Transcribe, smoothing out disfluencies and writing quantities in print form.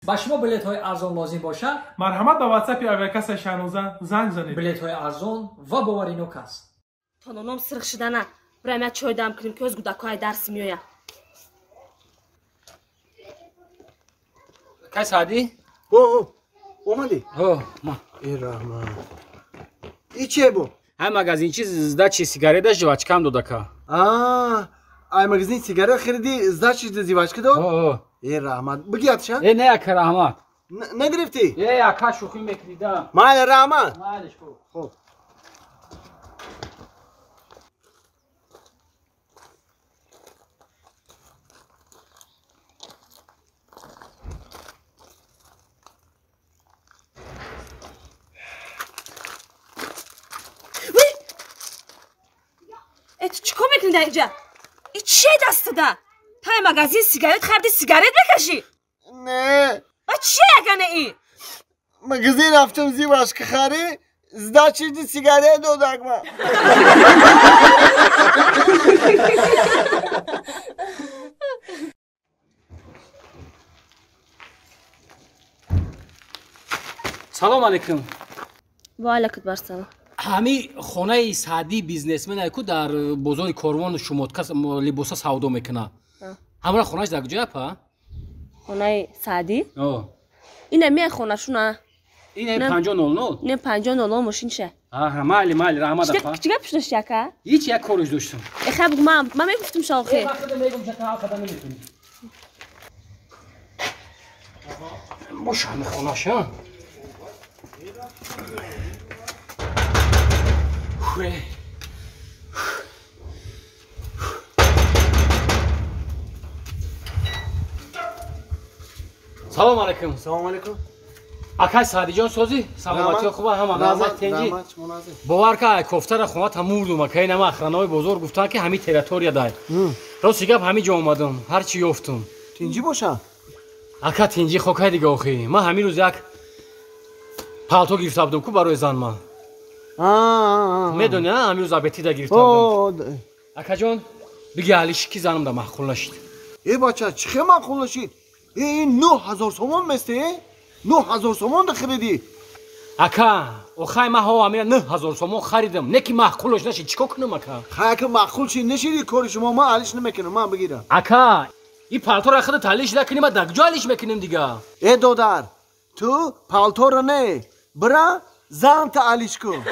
Ба шумо билетҳои арзон лозим бошад, марҳамат ба ватсапи авиакассаи Шаҳноза занг занед. Билетҳои арзон ва боваринок аст. То ноном сирх шидана бирам як чой дам кунем, ки оз гудакҳои дарс меояд. Кай Саъдӣ? О, омадӣ? О, ма. Э, раҳмат. И чие бу? Ай магазинчи сдачи сигарета жвачкам додака. А, ай магазин сигарет хариди, сдачи жвачка дод? О. Э, раҳмат. Бигиятша? Э, не, ака, раҳмат. Нагирифтӣ? Э, ака, шӯхӣ мекунӣ да. Майли, раҳмат. Майлиш, хуб. Хуб. Э, ту чӣ кор мекунӣ дар инҷа? И чие дастада? Тай магазин сигарет харди, сигарет мекашӣ? Не. Ба чие ягане и? Магазин рафтам жвачка хари, сдачи сигарет додак ма. Салом алейкум. Ва алайкум ассалом. Ҳами хонаи Саъдии бизнесменае ку дар бозори Корвону шумотка либоса савдо мекунад. Ҳамра хонааш дар куҷоя, па? Хонаи Саъдӣ? О. Ина мея хонашуна. Ина 5000? Не, 5000 мошинша. Аҳа, майли, майли, раҳмат, апа. Чӣ гап шудаш, яка? Ҳеҷ, як кориш доштам. Э, хай бугу, ман мегуфтум шохе. Э, ман худам мегум, ча та қадам наметунӣ. Боша ҳами хонааш, а? Салом алейкум. Салом алейкум. Акай Саъдиҷон, созӣ? Саломатиё хуба, ҳама раҳмат, тенҷӣ. Бовар ка, кофтара хоната мурдум, акай нама охранаои бозор гуфтанд, ки ҳами территория дай. Рости гап, ҳами ҷо омадам, ҳар чӣ ёфтум. Тинҷӣ боша? Ака, тинҷӣ хокай дига охи. Ман ҳамин рӯз як палто гирифта будам ку барои зан ман. Медони, ҳамин рӯз абетида гирифта будам. Акаҷон, биги алиши ки занам да маъқул нашид. Э, бача, чӣ хел маъқул нашид? Э, ин 9000 сомон месте, э? 9000 сомон да харидӣ? Ака, охай ман ҳо амира 9000 сомон харидам, не ки маъқулаш нашид, чӣ кор кунам, ака? Хай, ака, маъқул чи нашиди, кори шумо, ман алиш намекунам, ман бигирам. Ака, и палтора худат алиш накунӣ, ман дар куҷо алиш мекунем дига? Э, додар, ту палтора не, бира занта алиш кун.